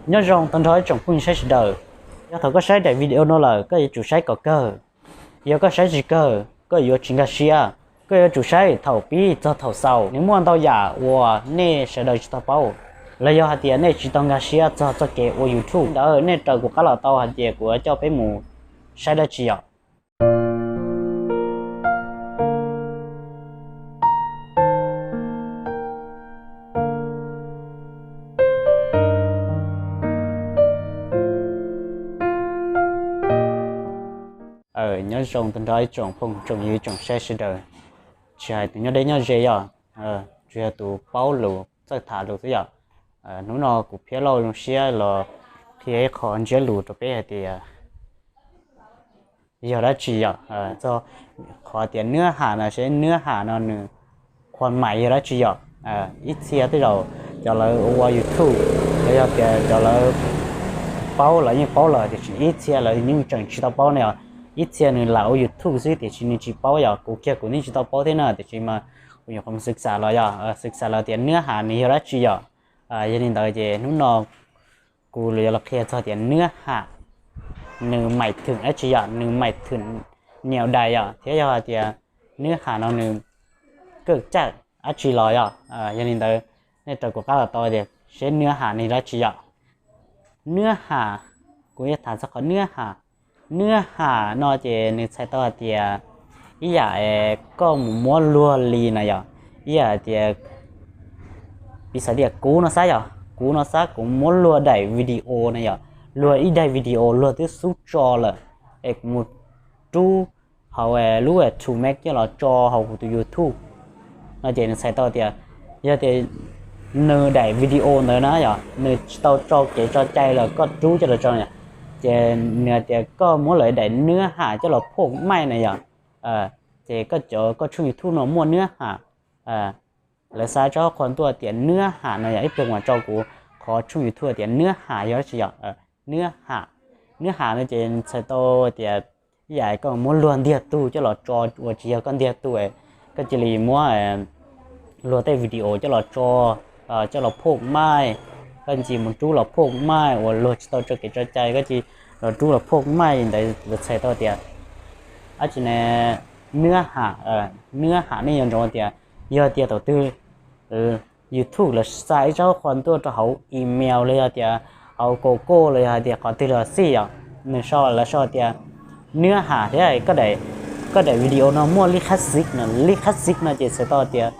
Nyob zoo tag nrho ib tsoom phooj ywg saib sawv daws. Yog thaum koj saib daim video no lawm koj yuav tsum saib kom kawg. Yog koj saib tsis kawg koj yuav tsis nkag siab. Koj yuav tsum saib thaum pib txog thaum xaus, nws muaj ntau yam uas nej sawv daws tsis tau paub, los yog hais tias nej tsis tau nkag siab txog txoj kev ua YouTube. Ntawd nej raws kuv qab los tau hais tias kuv yuav coj peb mus saib dab tsi yom. Nyob zoo tag nrho ib tsoom phooj tsoom ywg tsoom saib sawv daws, tsis hais tus nyob deb nyob ze yom, tsuas yog tus paub lus txawj tham lus xwb yom. Hnub no kuv Phiab Lauj zoo siab los qhia ib qho ntsiab lus rau peb hais tias yog dab tsi yom, txog qhov tias nab ham no seb nab ham no nws khuam mais yog dab tsi yom. Ib txhia tej zaum cov lawv ua YouTube los yog tias cov lawv paub lawv yeej paub lawm tiam sis ib txhia lawv yeej tseem tsis tau paub ne yom. Ib txhia nws lam ua YouTube xwb tiam sis nws tsis paub yom, kuv kiag kuv yeej tsis tau paub thiab na tiam sis mas kuv nyuam qhuav xwv xam los yog xwv xam los tias nab ham nws yog dab tsi yom. Yog li ntawd ces hnub no kuv yuav los qhia txog tias nab ham nws mais thwm dab tsi yom, nws mais thwm niam dais yom, thiab yog hais tias nab ham no nws kawj cawj dab tsi los yom. Yog li ntawd nej raws kuv qab los tau tias seb nab ham nws dab tsi yom. Nab ham, kuv yuav tham txog qhov nab ham. Nab ham no ces nws txhais tau hais tias ib yam koj mus muab luag li na yom, ib yam tias piv xam tias kuv no xav yom, kuv no xav kuv muab luag daim video na yom, luag ib daim video luag twb xub tso lawm es kuv mus rub hauv lub to make coj los tso hauv kuv tus YouTube no ces nws txhais tau tias yog tias nws daim video ntawd na yom, nws tsis tau tso kev tso cai los koj rub coj los tso na yom, ces nws hais tias koj muab lawv daim nab ham coj los phoj maij na yom, ces koj cov koj tshooj YouTube no muaj nab ham. Lawv xa tsob qhua ntuaj tias nab ham no yog ib pliag mas tso kuv qhov tshooj YouTube tias nab ham yog dab tsi yom. Nab ham, nab ham no ces txhais tau tias ib yam koj muab luag ntiag tug coj los tso uas tsis yog koj ntiag tug, koj cia li muab luag tej video coj los tso, coj los phoj maij, koj cia li mus rub los phoj maij uas luag tsis tau tso kev tso cai koj cia li los rub los phoj maij ntawd txhais tau tias dab tsi ne, nab ham. Nab ham nej yuav ntsoov tias yog tias thaum twg YouTube lawv xa ib tsob qhua ntuaj rau hauv email los yog tias hauv Google los yog hais tias qhov twg los xij yom, nws sau lawv sau tias nab ham thiab koj daim video no muaj lij qhab xiv no, lij qhab xiv no ces txhais tau tias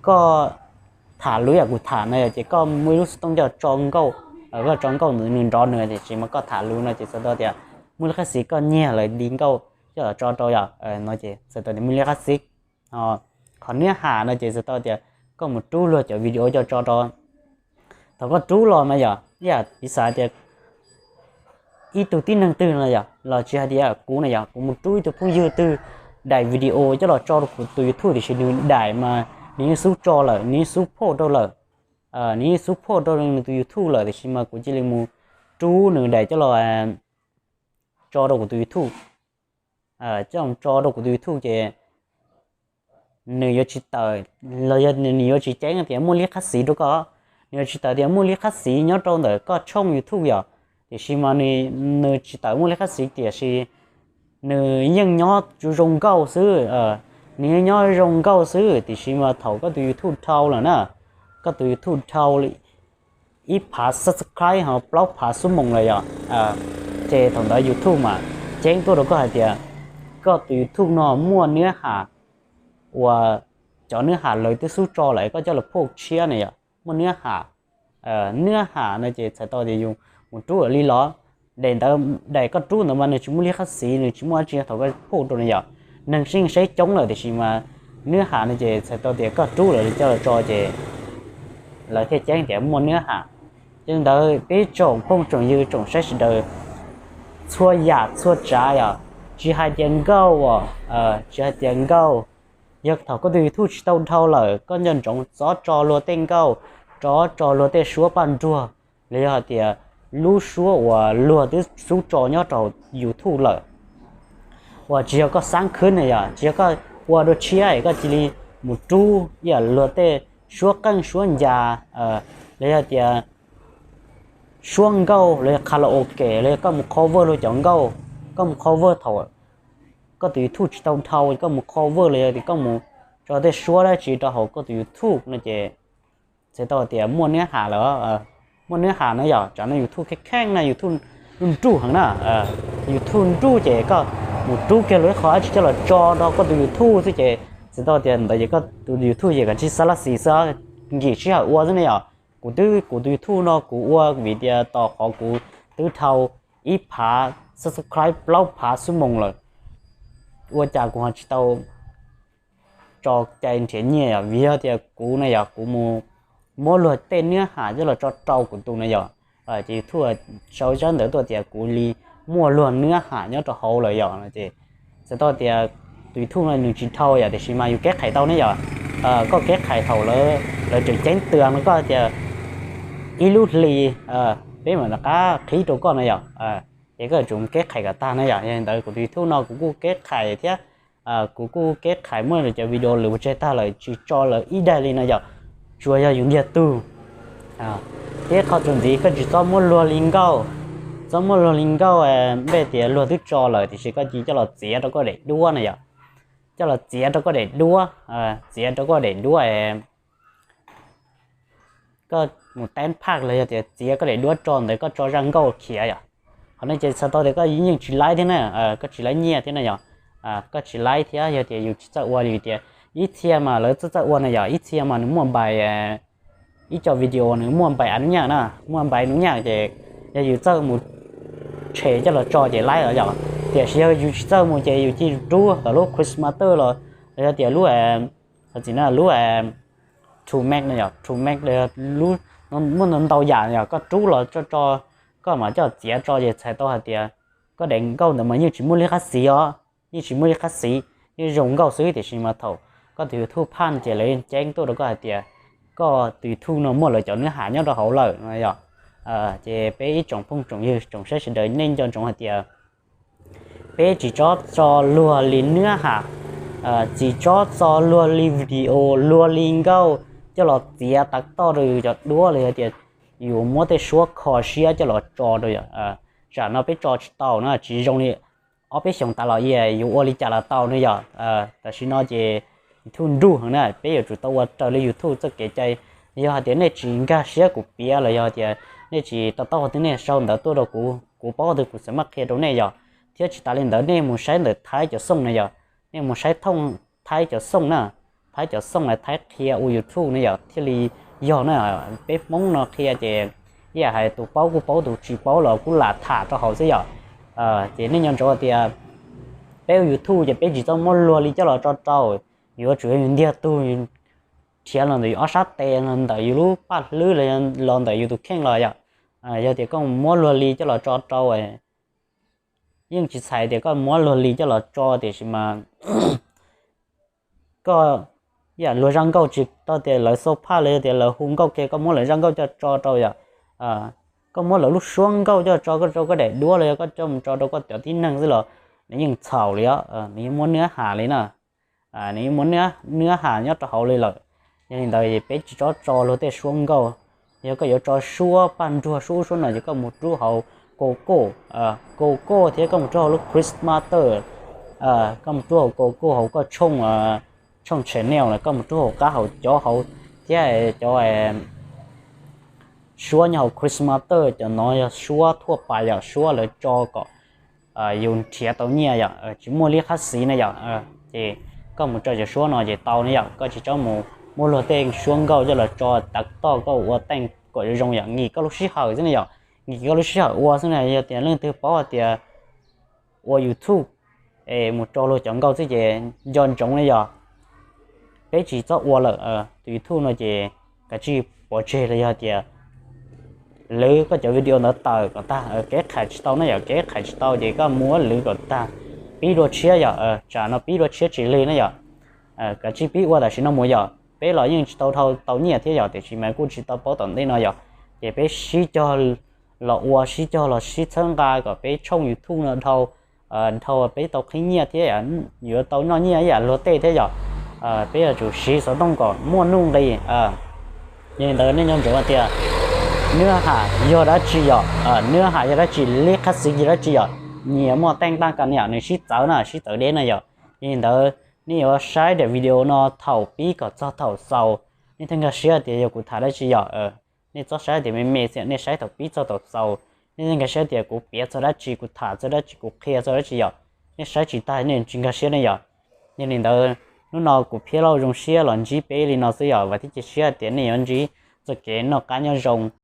koj tham lus yam kuv tham no yom, ces koj muaj ib lub xov tooj coj tso nkauj, koj tso nkauj ntawd nws nrov nws tiam sis mas koj tham lus no ces txhais tau tias muaj lij qhab xiv koj nyiag lawv di nkauj coj los tso rau yom, no ces txhais tau tias muaj lij qhab xiv. Qhov nab ham no ces txhais tau tias koj mus rub luag cov video coj tso rau. Thaum koj rub los mas yom, ib yam piv xam tias ib tug tib neeg twg no yom, los tsis hais tias kuv na yom, kuv mus rub ib tug phooj ywg twg daim video coj los tso rau kuv tus YouTube tiam sis nws daim mas nws yeej xub tso lawm, nws yeej xub phoj rau lawm, nws yeej xub phoj rau nws tus YouTube lawm tiam sis mas kuv cia li mus rub nws daim coj los tso rau kuv tus YouTube. Coj tso rau kuv tus YouTube ces nws yuav tsis tawm los yog nws yuav tsis ceeb tias muaj lij qhab xiv rau koj, nws yuav tsis tawm tias muaj lij qhab xiv nyob rau ntawm koj tshooj YouTube yom, tiam sis mas nws tsis tawm muaj lij qhab xiv tiam sis nws yeej nyob zoo nkauj xwb, nws yeej nyob zoo nkauj xwb tiam sis mas thaum koj tus YouTube dhau lawm na, koj tus YouTube dhau ib phav subscribe ho plaub phav xub moos lawm yom, ces thaum ntawd YouTube mas ceeb tuaj rau koj hais tias koj tus YouTube no muaj nab ham uas cov nab ham lawv twb xub tso lawm koj coj los phoj tshiab na yom, muaj nab ham. Nab ham no ces txhais tau tias yus mus rub lawm li los, daim ntawd daim koj rub ntawd mas nws tsis muaj lij qhab xiv, nws tsis muaj dab tsi thaum koj phoj rau na yom, neeg yeej saib coob lawm tiam sis mas nab ham no ces txhais tau tias koj rub lawm li coj los tso ces lawv thiaj ceeb tias muaj nab ham. Ces li ntawd peb tsoom phooj tsoom ywg tsoom saib sawv daws, txhua yam txhua tsav yom, tsis hais tias nkauj, tsis hais tias nkauj, yog thaum koj tus YouTube tsis tau dhau lawm koj nco ntsoov txhob tso luag tej nkauj, txhob tso luag tej suab paj nruag, los yog hais tias lub suab uas luag twb xub tso nyob rau YouTube lawm uas tsis yog koj xaab khwb na yom, tsis yog koj ua dua tshiab es koj cia li mus rub ib yam luag tej suab qeej suab ncas, los yog tias suab nkauj los yog karaoke los yog koj mus cover luag cov nkauj, koj mus cover thaum koj tus YouTube tsis tau dhau, koj mus cover los yog tias koj mus tso tej suab dab tsi rau hauv koj tus YouTube no ces txhais tau tias muaj nab ham lawm. Muaj nab ham na yom, tsam no YouTube kheej kheej na, YouTube nruj nruj heev na. YouTube nruj ces koj mus rub kiag luag ib qho dab tsi coj los tso rau koj tus YouTube xwb ces txhais tau tias ntawd ces koj tus YouTube ces kav tsij xav lab xis xwb, nkim sij hawm ua xwb ne yom. Kuv twb, kuv tus YouTube no kuv ua vim tias tos qhov kuv twb dhau ib phav subscribe plaub phav xuab moos lawm, ua cas kuv ho tsis tau tso cai nrhiav nyiaj yom, vim yog tias kuv na yom, kuv mus muab luag tej nab ham coj los tso rau kuv tus na yom, ces YouTube sau tsab ntawv tuaj tias kuv li muaj luag nab ham nyob rau hauv lawm yom no ces txhais tau tias tus YouTube no nws tsis dhau yom, tiam sis mas yus keb qhais tau ne yom. Koj keb qhais thaum lawv tseem ceeb twm no koj tias ib lub hli peb mam rov qab qhib rau koj na yom. Ces koj yuav tsum keb qhais kom tag na yom. Yog li ntawd kuv tus YouTube no kuv kuj keb qhais thiab, kuv kuj keb qhais muab cov video lwm pov tseg tag lawm tsis tso lawv ib daim li no yom, tsuas yog yus ntiag tug. Thiab qhov txuas ntxiv koj tsis txhob muab luag li nkauj, txhob muab luag li nkauj npej tias luag twb tso lawm tiam sis koj cia coj los txiav rau koj daim duab na yom, coj los txiav rau koj daim duab, txiav rau koj daim duab, koj mus teeb phaj los yog tias txiav koj daim duab tso ntawd koj tso zaj nkauj khiav yom. Qhov no ces txhais tau tias koj yeej tsis laib thiab na, koj tsis laib nyiaj thiab na yom. Koj tsis laib thiab yog tias yus tsis txawj ua li tias ib txhia mas lawv txawj txawj ua na yom, ib txhia mas nws muaj npais, ib co video nws muaj npais a nub nyaj na, muaj npais nub nyaj ces yog yus txawj mus tshem coj los tso ces laib los yom. Tiam sis yog yus tsis txawj mus ces yus cia rub tom lub Christmas los, los yog tias lub, txim no lub two max no yom, two max muaj ntau ntau yam yom, koj rub los tso tso, koj mam coj txiav tso ces txhais tau hais tias koj daim nkauj ntawd mas yeej tsis muaj li qab xis os, yeej tsis muaj li qab xis, yeej zoo nkauj xwb tiam sis mas thaum koj tus YouTube phaj ces lawv ceeb tuaj rau koj hais tias koj tus YouTube no muaj lawv cov nab ham nyob rau hauv lawm no yom. Ces peb ib tsoom phooj tsoom ywg tsoom saib sawv daws nej nco ntsoov hais tias peb tsis txhob tso luag li nab ham, tsis txhob tso luag li video, luag li nkauj coj los txiav tav toj rau yus cov duab los yog tias yus muab tej suab kho siab coj los tso rau yom. Tsam no peb tso tsis tau na, tsis zoo li ob peb xyoos tas los yus ua li cas los tau ne yom. Tam sim no ces YouTube nruj heev na, peb yuav tsum tau ua raws li YouTube txoj kev cai. Yog hais tias nej tsis nkag siab kuv piav los yog tias nej tsis to taub qhov twg nej sau ntawv tuaj rau kuv, kuv paub qhov twg kuv txawm maj qhia rau nej yom. Thiab tsis tas li ntawd nej mus saib ntawm Thaib cov xooj na yom, nej mus saib thooj Thaib cov xooj na, Thaib cov xooj los Thaib qhia ua YouTube ne yom thiaj li yog na. Peb Hmoob no qhia ces ib yam hais tus paub kuj paub, tus tsis paub los kuj lam tham rau hauv xwb yom. Ces nej nco ntsoov tias peb ua YouTube ces peb tsis txhob muab luag li coj los tso rau, yuav tsum yog yus ntiag tug nrhiav los ntawm yus ob sab tes, los ntawm yus lub paj hlwb, los ntawm yus tus kheej los yom. Yog tias koj muab luag li coj los tso rau, yeej tsis txhais tias koj muab luag li coj los tso tiam sis mas koj, yam luag zaj nkauj tsis tau tias lawv xau phaj los yog tias lawv hu nkauj kiag koj muab lawv zaj nkauj coj tso rau yom. Koj muab lawv lub suab nkauj coj tso koj rau koj daim duab los yog koj coj mus tso rau koj cov tib neeg xwb los nws yeej txhaum li os, nws yeej muaj nab ham li na. Nws yeej muaj nab ham nyob rau hauv li lawm. Yog li ntawd peb tsis txhob tso luag tej suab nkauj. Yog koj yuav tso suab paj nruag suab ub suab no ces koj mus rub hauv Google, Google thiab koj mus rub hauv lub Christmas, koj mus rub hauv Google hauv koj tshooj, tshooj channel na, koj mus rub hauv qab hauv cov hauv thiab cov suab nyob hauv Christmas cov no yog suab thuaj pas yom, suab lawv tso kom yus nrhiav tau nyiaj yom, tsis muaj li qab xis na yom. Ces koj mus tso cov suab no ces tau ne yom, koj tsis txhob mus muab luag tej suab nkauj coj los tso tav toj koj ua teej kom zoo zoo yom, nkim koj lub sij hawm xwb ne yom, nkim koj lub sij hawm ua xwb na. Yog tias leej twg paub hais tias ua YouTube es mus tso luag cov nkauj xwb ces nco ntsoov ne yom, peb tsis txhob ua lawm. Tus YouTube no ces kav tsij pov tseg los yog tias lwv koj cov video ntawd tawm kom tag, kev qhais tsis tau na yom, kev qhais tsis tau ces koj muab lwv kom tag, pib dua tshiab yom, tsam no pib dua tshiab tsis lig na yom. Kav tsij pib ua tam sim no mus yom, peb los yeej tsis tau dhau tau nyiaj thiab yom, tiam sis mas kuj tsis tau paub tom ntej no yom, ces peb sib cog los ua, sib cog los sib txhawb nqa kom peb tshooj YouTube no dhau, dhau peb tau qhib nyiaj thiab yuav tau noj nyiaj ib yam luag tej thiab yom. Peb yuav tsum siv xov tooj kom muaj nuj nqis. Yog li ntawd nej nco ntsoov hais tias Nws hais yog dab tsi yom, nws hais yog dab tsi li qhab xis yog dab tsi yom, nyias muaj teeb tab kas no yom, nws sib txawv na, sib txawv deb na yom. Yog li ntawd nej yuav saib daim video no thaum pib kom txog thaum xaus, nej thiaj nkag siab tias yog kuv tham dab tsi yom. Nej txhob saib tias me me xwb, nej saib thaum pib txog thaum xaus, nej thiaj nkag siab tias kuv piav txog dab tsi, kuv tham txog dab tsi, kuv qhia txog dab tsi yom. Nej saib tsis tag nej tsis nkag siab ne yom. Yog li ntawd, hnub no kuv Phiab Lauj zoo siab los ntsib peb li no xwb yom, vam thiab cia siab tias nej yuav ntsib txoj kev noj qab nyob zoo.